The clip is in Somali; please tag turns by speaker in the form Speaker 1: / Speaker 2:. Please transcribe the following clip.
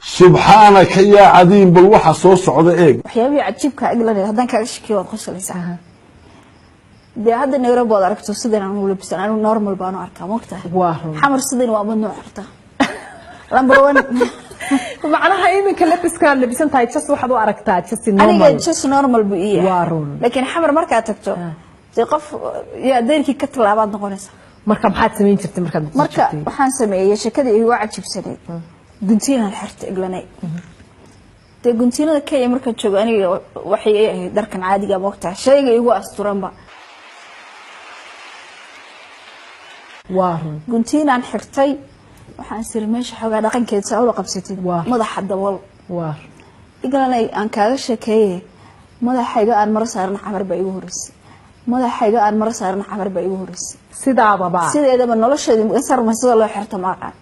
Speaker 1: Subxaanaka yaa cadiim, bal waxa soo socda eeg.
Speaker 2: Waxyaabihii cajiibka England haddaan kaaga shekiyo waad qoslaysaa. Dee hadda Nairobi waad aragto sidan aan u labisan, anigu normal baan u arkaa, mogtahay?
Speaker 3: Waa run.
Speaker 2: Xamar sidan waa mamnuuc horta, number one.
Speaker 3: Macnaha iminka labiskaad labisan tahay just waxaad u aragtaa just
Speaker 2: aniga
Speaker 3: normal.
Speaker 2: Just normal buu ii yahay.
Speaker 3: Waa run.
Speaker 2: Laakiin Xamar markaad tagto, dee qof yaa deyrkii ka tallaabaad noqonaysaa.
Speaker 3: Marka maxaad samayn jirtay markaad Muqdisho
Speaker 2: Marka
Speaker 3: joogtay?
Speaker 2: waxaan sameeyey sheekadii igu cajiibsaneyd, guntiinaan xirta Eglanay. Dee guntiinada Kenya markaan joogo aniga waxay ii ahayd dharkan caadiga, moogtahay, shayga igu asturanba.
Speaker 3: Waa run.
Speaker 2: Guntiinaan xirtay, waxaan siri meesha xoogaa dhaqankeed saa ula qabsatid.
Speaker 3: Waa.
Speaker 2: Madaxa dabool.
Speaker 3: Waa run.
Speaker 2: Iglanay aan kaaga sheekeeye, madaxayga aan maro saaran Xamar baa igu horeysay. Madaxayga aan maro saaran Xamar baa igu horeysay.
Speaker 3: Sidaadaba.
Speaker 2: Sideedaba nolosheedii sarma sida loo xirto ma aqaan.